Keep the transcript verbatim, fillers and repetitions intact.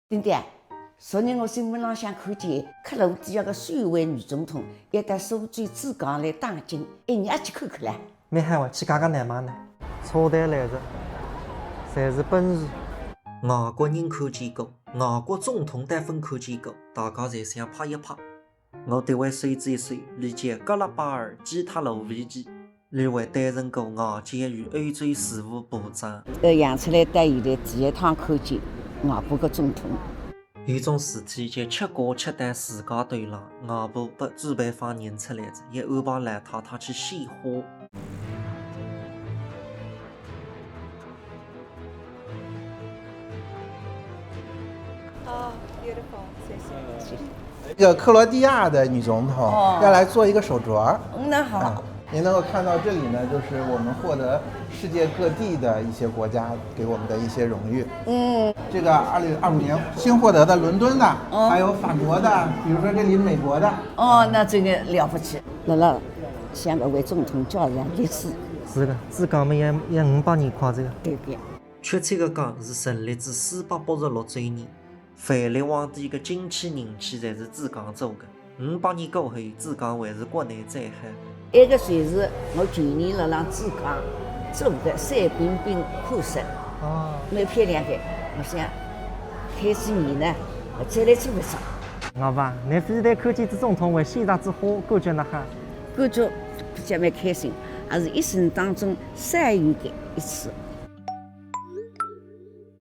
丁丁，昨日我新闻浪向看见，克罗地亚个首位女总统要到苏州珠江来打金，哎，你也去看看啦？蛮好啊，去解解难嘛呢。车队来着，侪是本事。外国人看见过，外国总统侪朆看见过，大家侪想拍一拍。 我对伊手指一指，伊叫格拉巴尔基塔罗维奇，伊还担任过外交与欧洲事务部长。搿样出来到现在第一趟看见外国个总统。有种事体叫吃瓜吃到自家头浪，外婆拨主办方认出来了，也安排老太太去献花。 Oh, beautiful，谢谢。这个克罗地亚的女总统哦要来做一个手镯儿。嗯，那好。啊，您能够看到这里呢，就是我们获得世界各地的一些国家给我们的一些荣誉。嗯，这个二零二五年新获得的伦敦的，哦还有法国的，比如说这里美国的。哦，那这个了不起。辣辣向搿位总统交上历史。是个，珠江么也也五百年快哉个。对对。确切个讲是成立至四百八十六周年。万历皇帝个金器银器侪是珠江做个。五百年过后，珠江还是国内最好。埃个就是我旧年辣辣珠江做个单冰冰款式，哦，蛮漂亮个。我想开始年呢，我再来做一只。我吧，侬非但看见仔总统，还献上仔花，感觉哪哈？感觉比较蛮开心，也是一生当中少有个一次。